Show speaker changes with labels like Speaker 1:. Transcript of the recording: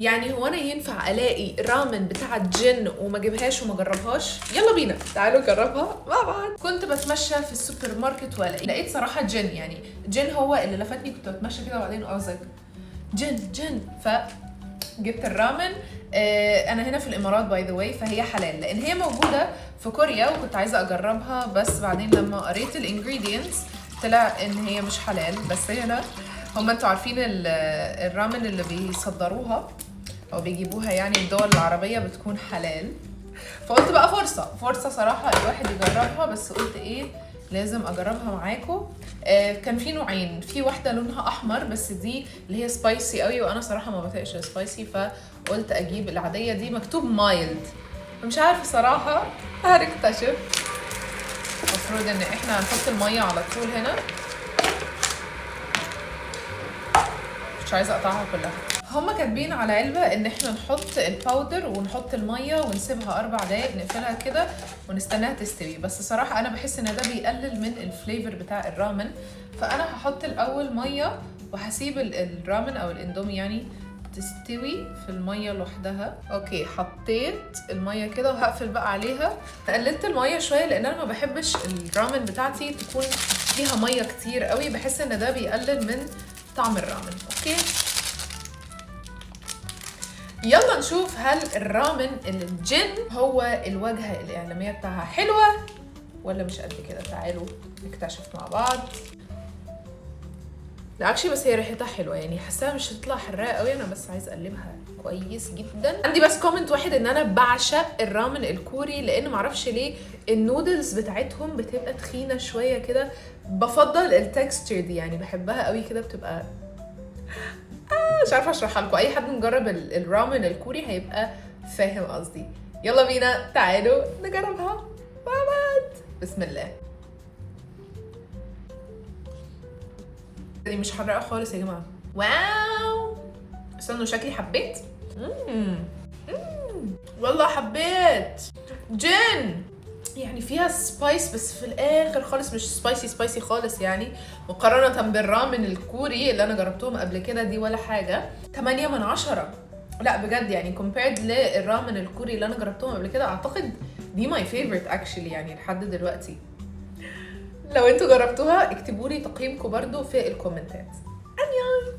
Speaker 1: يعني هو انا ينفع الاقي رامن بتاع جن وما اجيبهاش وما اجربهاش؟ يلا بينا، تعالوا نجربها مع بعض. كنت بتمشى في السوبر ماركت ولقيت صراحة جن، يعني جن هو اللي لفتني. كنت بتمشى كده وبعدين قصدك جن جن، فجبت الرامن. انا هنا في الامارات by the way، فهي حلال لان هي موجودة في كوريا وكنت عايزه اجربها، بس بعدين لما قريت ال ingredients طلع ان هي مش حلال. بس هنا هم انتوا عارفين الرامن اللي بيصدروها او بيجيبوها يعني الدول العربية بتكون حلال، فقلت بقى فرصة فرصة صراحة الواحد يجربها. بس قلت ايه، لازم اجربها معاكم. كان في نوعين، في واحدة لونها احمر بس دي اللي هي spicy قوي، وانا صراحة ما بطيقش spicy، فقلت اجيب العادية دي مكتوب mild، فمش عارفه صراحه، هنكتشف. المفروض ان احنا هنحط المية على طول هنا، مش عايزه اقطعها كلها. هما كاتبين على علبة ان احنا نحط ال powder ونحط المية ونسيبها 4 دقايق، نقفلها كده ونستناها تستوي. بس صراحة انا بحس ان ده بيقلل من ال flavor بتاع الرامن، فانا هحط الاول مية وهسيب الرامن او الاندومي يعني تستوي في المية لوحدها. okay، حطيت المية كده وهقفل بقى عليها. قللت المية شوية لان انا ما بحبش الرامن بتاعتي تكون فيها مية كتير قوي، بحس ان ده بيقلل من طعم الرامن. okay، يلا نشوف هل الرامن الجن هو الواجهة الإعلامية بتاعها حلوة ولا مش قد كده. تعالوا نكتشف مع بعض. لا actually بس هي ريحتها حلوة، يعني حاساها مش هتطلع حراقة قوي. انا بس عايزة اقلبها كويس جدا. عندي بس comment واحد، ان انا بعشق الرامن الكوري لان معرفش ليه النودلز بتاعتهم بتبقى تخينة شوية كده، بفضل ال texture دي، يعني بحبها قوي كده، بتبقى مش عارفه اشرحها لكم. اي حد مجرب الرامن الكوري هيبقى فاهم قصدي. يلا بينا، تعالوا نجربها مع بعض. بسم الله. دي مش حراقه خالص يا جماعة. wow، استنوا شكلي حبيت. والله حبيت جن، يعني فيها spice بس في الاخر خالص مش spicy spicy خالص، يعني مقارنة بالرامن الكوري اللي انا جربتهم قبل كده دي ولا حاجة. 8 من 10. لا بجد يعني compared للرامن الكوري اللي انا جربتهم قبل كده اعتقد دي my favorite actually يعني لحد دلوقتي. لو انتوا جربتوها اكتبوا لي تقييمكم برضو في الكومنتات. 안녕.